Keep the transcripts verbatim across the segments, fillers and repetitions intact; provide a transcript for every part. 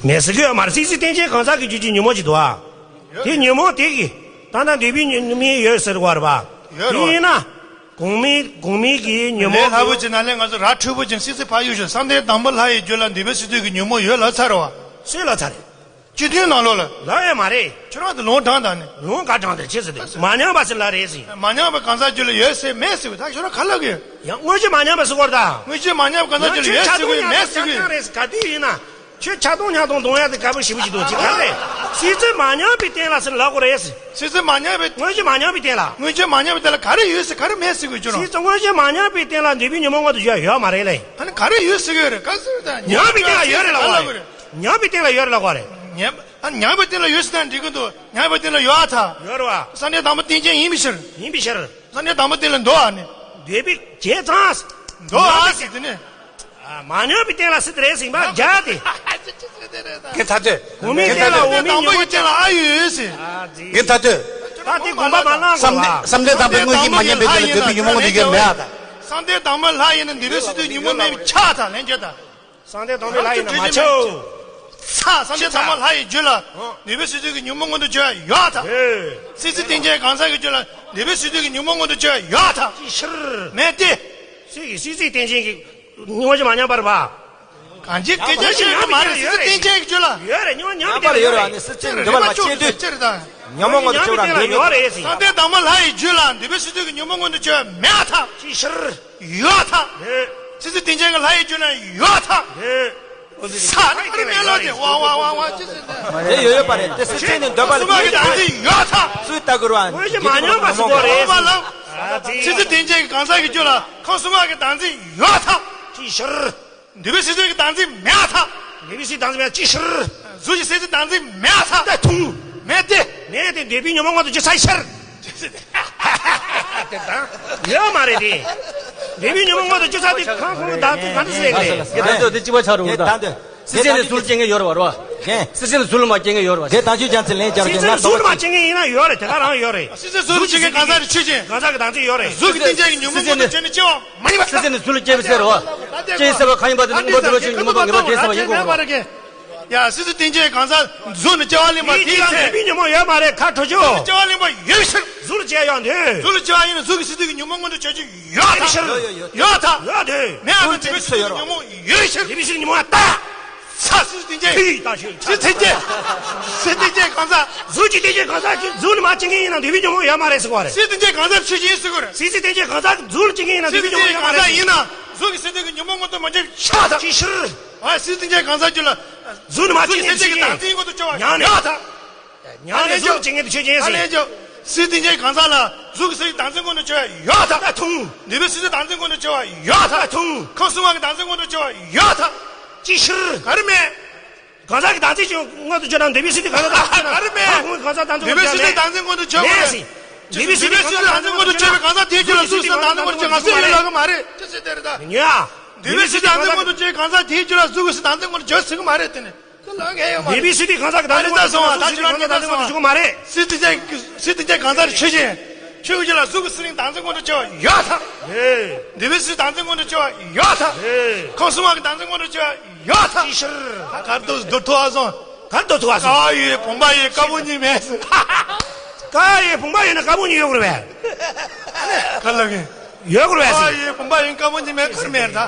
མེད་ཟེར་གི་ཡོད་མ་རེད། སྲིད་རྩེ་སྟེང་ཆེན་གང་ཟག་གི་རྒྱུད་ཀྱི་ཉོན་མོངས་ཅིག་འདུག་ཨ། དེ་ཉོན་མོངས་དེ་གི་ད་ལྟ་འདོད་པའི་ཉོན་མོངས་ཡོད་ཟེར་བ་རེད་པ། ཡོད་རེད་པ། དེ་ཡིན་ན། གོང་མའི་གོང་མའི་གི་ཉོན་མོངས་ལས་སླ་པོ་ཅིག་ན་ལས་ང་ཚོ་ར་འཕྲོད་པོ་ཅན་སྲིད་རྩེ་ཕར་གཡུག་ཤོག་བསམ་གཏན་དང་པོ་ལྷ་ཡི་རྒྱུད་ལ་འདོད་པའི་སྲིད་རྩེ་གི་ཉོན་མོངས་ཡོད་ལབ་ཚར་བ། སུས་ལབ་ཚར་རེད། སྤྱི་དོན་ནང་ལོགས་ལ། ལབ་ཡོད་མ་རེད། ཁྱོད་རང་དེ་ལུང་དྲངས་དང་ནི། ལུང་ག་དྲངས་དེ་ཆི་ཟེར་དེ་མ་ཉམས་པ་ཟེར་ལབ་རེད་ཟེར། མ་ཉམས་པ་གང་ཟག་རྒྱུད་ལ་ཡོད་ཟེར་མེད་ཟེར་བའི་ད་ཁྱོད་རང་ག་ལབ་གི་ཡོད། ཡང་དངོས་གཞི་མ་ཉམས་པ་ཟེར་བར་ད། དངོས་གཞི་མ་ཉམས་པ་གང་ཟག་རྒྱུད་ལ་ཡོད་ཟེར་གི་ཡོད་མེད་ཟེར་གི་ཡོད། ཁྱོད་ཆགས་སྡང་ཉམས་སྡང་གཏོང་ཡ་དེ་ག་དུས་ཡིན་ན། ཁྱོད་ཆགས་སྡང་ཉམས་སྡང་གཏོང་ཡ་དེ་དཀའ་པོ་ཞེ་པོ་ཞིག་འདུག་ཅི་ག་རེད། སྲིད་རྩེ་མ་ཉམས་པའི་སྟེང་ལ་ཟེར་ལབ་དགོས་རེད་ཟེར། སྲིད་རྩེ་མ་ཉམས་པའི། དངོས་གཞི་མ་ཉམས་པའི་སྟེང་ལ། དངོས་གཞི་མ་ཉམས་པའི་སྟེང་ལ་ག་རེ་ཡོད་ཟེར་ག་རེ་མེད་ཟེར་དགོས་ཁྱོད་རང་། སྲིད་རྩེ་དངོས་གཞི་མ་ཉམས་པའི་སྟེང་ལ་འདོད་པའི་ཉོན་མོངས་མངོན་དུ་གྱུར་ཡ་ཡོད་མ་རེད་ལེ། ཨ་ནི་ག་རེ་ཡོད་ཟེར་གི་ཡོད་རེད་ག་ཟེར་ད། ཉམས་པའི་སྟེང་ལ་ཡོད་རེད་ལབ་དགོས་རེད། ཉམས་པའི་སྟེང་ལ་ཡོད་རེད་ལབ་དགོས་རེད། ཉམས། ཨ་ཉམས་པའི་སྟེང་ལ་ཡོད་ཟེར་ན་འགྲིག་གི་འདུག་ཉམས་པའི་སྟེང་ལ་ཡོད་ཨ་ཐ། ཡོད་རེད་བ། བསམ་གཏན་དང་པོ་རྟེན་ཅན་ཡིན་པའི་ཕྱིར། ཡིན་པའི་ཕྱིར། བསམ་གཏན་དང་པོ་སྟེང་ལ་འདོད་ཨ་ནི། འདོད་པའི་བྱས་ཙང་། འདོད་ཨ་ཟེར་དེ་ནི། ཨ་མ་ཉམས་པའི་སྟེང་ལ་སྲིད་རེད་ཟིན་པ་རྒྱ་དེ། གན་ཐ་དོད། འོག་མའི་སྟེང་ལ་འོག་མའི་ཉོན་མོངས་སྟེང་ལ་ཨ་ཡོད་ཟེར། ཨ་ཙི། གན་ཐ་དོད། ད་དེ་དགོངས་པ་མ་བླངས་བསམ་གོ་བ། བསམ་གཏན་དང་པོའི་དངོས་གཞི་མ་ཉམས་པའི་སྟེང་ལ་འདོད་པའི་ཉོན་མོངས་མངོན་དུ་གྱུར་མེད་ཨ་ད། བསམ་གཏན་དང་པོ་ལྷ་ཡིན་ན་འདོད་པའི་སྲིད་རྩེ་ཉོན་མོངས་མེད་པའི་ཆ་ད་ལན་བརྒྱད་ད། བསམ་གཏན་དང་པོའི་ལྷ་ཡིན་ན་མ་ཆོག་ས་བསམ་གཏན་དང་པོ་ལྷ་ཡི་རྒྱུད་ལ་འདོད་པའི་སྲིད་རྩེ་གི་ཉོན་མོངས་མངོན་དུ་གྱུར་ཡ་ཡོད་ད། ཧེ། སྲིད་རྩེ་སྟེང་ཆེན་གང་ཟག་གི་རྒྱུད་ལ་འདོད་པའི་སྲིད་རྩེ་གི་ཉོན་མོངས་མངོན་དུ་གྱུར་ཡ་ཡོད་ད། ཅི་ཕྱིར། མེད་དེ། སྲིད་ཀྱི་སྲིད་རྩེ་སྟེང་ཆེན་གྱི་དངོས་གཞི་མ་ཉམས་པར་བ། གང་ཅི་སྐད་ཆ་བཤད་གི་མ་རེད། སྲིད་རྩེ་སྟེང་ཆེན་གྱི་རྒྱུད་ལ། ཡོད་རེད་ཉོན་མོངས་ཉམས་པར་ཡོད་རེད་ཨ་ནི་སྲིད་རྩེ་འདོད་པ་ལ་སྐྱེ་དུས་ཉོན་མོངས་མངོན་དུ་གྱུར་བ་འདོད་ནུས། ཡོད་རེད་ཟེར། བསམ་གཏན་དང་པོ་ལྷ་ཡི་རྒྱུད་ལ་འདོད་པའི་སྲིད་རྩེ་གི་ཉོན་མོངས་མངོན་དུ་གྱུར་ཡ་མེད་ད། ཅི་ཕྱིར། ཡོད་ཐག། ཡོད། སྲིད་རྩེ་སྟེང་ཆེན་གྱི་ལྷ་ཡི་རྒྱུད་ན་ཡོད་ཐག། ཡོད། ས་ནི་ཁར་མེད་ལོ་དེ་ཝང་ཝང་ཝང་ཝང་ཅི་ཟེར་ནས། དེ་ཡོད་ཡོད་པ་རེད། དེ་སྲིད་རྩེ་ནི་འདོད་པ་ལ་སྐྱེ་དུས་ཁང་གསུམ་གྱི་བདག་འཛིན་ཡོད་ཐག། སུས་ལྟ་དགོས་ར། དངོས་གཞི་མ་ཉམས་པ་ཟེར་དགོས་རེད། ཨ་ཙི། སྲིད་རྩེ་སྟེང་ཆེན་གྱི་གང་ཟག་གི་རྒྱུད་ལ་ཁང་གསུམ་གྱི་བདག་འཛིན་ཡོད་ཐག། ཅི་ཕྱིར། འདོད་པའི་སྲིད་རྩེ་གི་བདག་འཛིན་མེད་ཐག། འདོད་པའི་སྲིད་བདག་འཛིན་མེད་ཅི་ཕྱིར། གཟུགས་ཀྱི་སྲིད་རྩེ་བདག་འཛིན་མེད་ཐག། ད་ཐུང་། མེད་དེ། མེད་དེ་འདོད་པའི་ཉོན་མོངས་མངོན་དུ་གྱུར་ས་ཕྱིར། དེ་དང་། ཡོད་མ་རེད་དེ། འདོད་པའི་ཉོན་མོངས་མངོན་དུ་གྱུར་ས་དེ་ཁང་ཁོང་གི་བདག་འཛིན་གང་དུ་སླེབས་རེད། དེ་ད་འདོད་དེ་གཅིག་པ་ཆགས་རུང་ད། སྲིད་རྩེ་ནི་གཟུགས་ལ་སྐྱེ་མཁན་ཡོད་རེད་བ། སྲིད་རྩེ་ནི་གཟུགས་ལ་མ་སྐྱེ་མཁན་ཡོད་རེད་བ། དེ་དང་ཆོས་རྒྱ་མཚན་ལན་བརྒྱབ་ཀྱི་ན་གཟུགས་ལ་མ་སྐྱེ་མཁན་ཡིན་ན་ཡོད་རེད་དེ་ག་རང་ཡོད་རེད། སྲིད་རྩེ་གཟུགས་ལ་སྐྱེ་མཁན་གང་ཟག་རེད་ཆོས་ཅན། གང་ཟག་གི་བདག་འཛིན་ཡོད་རེད། གཟུགས་ཀྱི་སྟེང་ཆེན་གྱི་ཉོན་མོངས་མངོན་དུ་གྱུར་ནས་སྐྱེ་བ། མ་ཡིན་པ། སྲིད་རྩེ་ནི་གཟུགས་ལ་སྐྱེ་བའི་ཚེ་རོ། སྐྱེ་ཡི་ཟེར་བ་གང་ཡིན་པ་དེ་ནི་དངོས་པོ་འདུལ་བ་ཆོས་ཉོན་མོངས་པ་ངེས་པར་འདྲེས་ཟེར་བ་ཡིན་དགོས་རོ། ཡ་སྲིད་རྩེ་སྟེང་ཆེན་གང་ཟག་གཟུགས་ནི་སྐྱེ་བ་ལེན་པ་དེའི་ཚེ། འདོད་པའི་ཉོན་མོངས་ཡོད་མ་རེད་ཁ་ཁྲོ་ཆོ། གཟུགས་ནི་སྐྱེ་བ་ལེན་པ་ཡོད་ཕྱིར། གཟུགས་ལ་སྐྱེ་ཡོད་འདོད། གཟུགས་ལ་སྐྱེ་བ་ཡིན་ན་གཟུགས་ཀྱི་སྲིད་རྩེ་གི་ཉོན་མོངས་མངོན་དུ་གྱུར་རྒྱུ་ཡོད་ད། ཕྱིར། ཡོད་ཡོད་ཡོད་ད། ཡོད་འདོད། མེད་ཨ་ན་འདོད་པའི་སྲིད་རྩེ་གི་ཉོན་མོངས་ཡོད་ཕྱིར། འདོད་པའི་སྲིད་རྩེ་གི་ཉོན་མོངས་ད། ས་སྲིད་རྩེ་སྟེང་ཆེན། ཕི་ད་ཕྱིར། སྲིད་རྩེ་སྟེང་ཆེན། སྲིད་རྩེ་སྟེང་ཆེན་གང་ཟག་གཟུགས་ཀྱི་སྟེང་ཆེན་གང་ཟག་གི་གཟུགས་ནི་མ་སྐྱེ་མཁན་ཡིན་ན་འདོད་པའི་ཉོན་མོངས་ཡོད་མ་རེད་ཟེར་བ་རེད། སྲིད་རྩེ་སྟེང་ཆེན་གང་ཟག་ཆོས་ཅན་ཟེར་དགོས་རེད། སྲིད་རྩེ་སྟེང་ཆེན་གང་ཟག་གི་གཟུགས་ལ་སྐྱེ་མཁན་ཡིན་ན་འདོད་པའི་ཉོན་མོངས་ཡོད་མ་རེད། སྲིད་རྩེ་སྟེང་ཆེན་གང་ཟག་ཡིན་ན་གཟུགས་ཀྱི་སྲིད་རྩེ་གི་ཉོན་མོངས་མངོན་དུ་མ་གྱུར་ཆགས་ཐག། ཅི་ཕྱིར། ཨ་སྲིད་རྩེ་སྟེང་ཆེན་གང་ཟག་རྒྱུད་ལ། གཟུགས་ནི་མ་སྐྱེ་མཁན་ཆོས་ཅན། གཟུགས་ཀྱི་བདག་འཛིན་མངོན་དུ་གྱུར་བ་ཡོད་ཐག། ཉང་ནས་གཟུགས་ཀྱི་ངེས་དུ་ཆོས་ཅན་ཟེར། ཨ་ལས་ཀྱང་། སྲིད་རྩེ་སྟེང་ཆེན་གང་ཟག་ལ་གཟུགས་ཀྱི་སྲིད་རྩེ་བདག་འཛིན་མངོན་དུ་གྱུར་བ་ཡོད་ཐག། ད་ཐུང་། འདོད་པའི་སྲིད་རྩེ་བདག་འཛིན་མངོན་དུ་གྱུར་བ་ཡོད་ཐག། ད་ཐུང་། ཁམས་གསུམ་པ་གི་བདག་འཛིན་མངོན་དུ་གྱུར་བ་ཡོད་ཐག། ཅི་ཕྱིར། ག་རེ་མེད། གང་ཟག་གི་བདག་འཛིན་ཅིག་མངོན་དུ་གྱུར་ན་འདོད་པའི་སྲིད་རྩེ་གང་ཟག་བདག་འཛིན་གྱུར་ན། ག་རེ་མེད། ཁོང་གི་གང་ཟག་བདག་འཛིན་གྱུར་ན། འདོད་པའི་སྲིད་རྩེ་བདག་འཛིན་མངོན་དུ་གྱུར་བ་མེད་ཟེར། འདོད་པའི་སྲིད་རྩེ་བདག་འཛིན་མངོན་དུ་གྱུར་བའི་གང་ཟག་དེའི་རྒྱུད་ལ་གཟུགས་སྲིད་བདག་འཛིན་མངོན་དུ་གྱུར་ང་སུ་ཡིན་ལབ་གི་མ་རེད། ཅི་ཟེར་དེ་རེད་ད། ཉོན། འདོད་པའི་སྲིད་རྩེ་བདག་འཛིན་མངོན་དུ་གྱུར་བའི་གང་ཟག་དེའི་རྒྱུད་ལ་གཟུགས་ཀྱི་སྲིད་བདག་འཛིན་མངོན་དུ་གྱུར་ཟེར་གི་མ་རེད་དེ་ནི། འདོད་པའི་སྲིད་རྩེ་གང་ཟག་གི་བདག་འཛིན་མངོན་དུ་གྱུར་བ་མ་རེད། སྲིད་རྩེ་སྲིད་རྩེ་གང་ཟག་རེ་ཆོས་ཅན། ཆོས་ཀྱི་རྒྱུད་ལ་གཟུགས་ཀྱི་སྲིད་རྩེ་བདག་འཛིན་མངོན་དུ་གྱུར་བ་ཡོད་ཐག། འདོད་པའི་སྲིད་རྩེ་བདག་འཛིན་མངོན་དུ་གྱུར་བ་ཡོད་ཐག། ཁམས་གསུམ་པ་གི་བདག་འཛིན་མངོན་དུ་གྱུར་བ་ཡོད་ཐག། ཅི་ཕྱིར། གར་དུ་འདོད་ཐུབ་པ་སོང་། གར་འདོད་ཐུབ་པ་སོང་། ཀ་བ་ཡོད་བུམ་པ་ཡོད་དཀར་པོ་གཉིས་མེད་ཟེར། ཀ་བ་ཡོད་བུམ་པ་ཡོད་ན་དཀར་པོ་གཉིས་ཡོད་དགོས་རེད་པས། ག་ལ་གི། ཡོད་དགོས་རེད་པས་ཟེར། ཀ་བ་ཡོད་བུམ་པ་ཡོད་དཀར་པོ་གཉིས་མེད་ག་རེ་མེད་ད།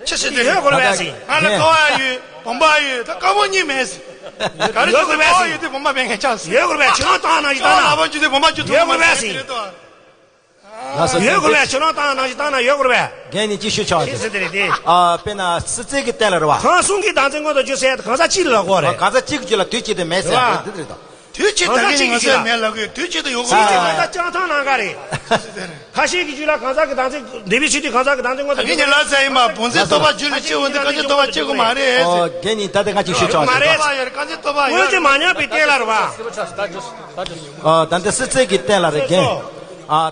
ཆི་ཟེར་དེ་རེད། ཡོད་དགོས་རེད་པས་ཟེར། ང་ལ་ཀ་བ་ཡོད་བུམ་པ་ཡོད་ད་དཀར་པོ་གཉིས་མེད་ཟེར། ག་རེ་ཡོད་དགོས་རེད་པས་ཟེར། ཀ་བ་ཡོད་དེ་བུམ་པ་མེད་མཁན་ཆགས་ཟེར། ཡོད་དགོས་རེད་པས་ཁྱོད་རང་བཏང་ན་ཡི་བཏང་ན། ལ་བ་འཇུ་དེ་བུམ་པ་འཇུ་ཐུབ་ཡོད་དགོས་རེད་པས་ཟེར། ཡོད་དགོས་རེད་པས་ཁྱོད་རང་བཏང་ན་ཡི་བཏང་ན་ཡོད་དགོས་རེད་པས། རྒན་ནི་ཅི་ཞུ་ཆོག་ཅི་ཟེར་དེ་རེད་དེ། ཨ་དཔེར་ན་སྲིད་རྩེ་གི་སྟེང་ལ་རེད་བ། ཁམས་གསུམ་གྱི་བདག་འཛིན་མངོན་དུ་གྱུར་ཟེར་ཡ་དེ་གང་ཟག་གཅིག་ལ་གོ་རེད། གང་ཟག་གཅིག་གི་རྒྱུད་ལ་དུས་གཅིག་ཏུ་མེད་ཟེར་བ་དེ་འདི་རེད་དོ། དུས་གཅིག་ཏུ་གང་ཟག་གཅིག་གི་རྒྱུད་ལ་མེད་ལབ་གི་དུས་གཅིག་ཏུ་ཡོང་གི་མེད། ད་ལྕགས་ཐང་ནང་ག་རེད། ཁ་ཤས་ཀྱི་རྒྱུད་ལ་གང་ཟག་གི་བདག་འཛིན་འདོད་པའི་སྲིད་རྩེ་གང་ཟག་གི་བདག་འཛིན་མངོན་དུ་གྱུར། ངས་ལབ་ས་ཡིན་པ་བུམ་འཛིན་རྟོག་པ་རྒྱུད་ལ་སྐྱེ་བོ་འདི་གང་ཅི་རྟོག་པ་སྐྱེ་དགོས་མ་རེད། ཨོ་རྒན་ནི་ད་ལྟ་ང་ཅིག་ཞུ་ཆོག་མ་རེད། རྟོག་པ་ཡོད་རེད་གང་ཅི་རྟོག་པ་ཡོད་རེད། དངོས་གཞི་མ་ཉམས་པའི་སྟེང་ལ་རེད་བ། ཨོ་ད་འདི་སྲིད་རྩེ་གི་སྟེང་ལ་རེད་རྒན། ཨ།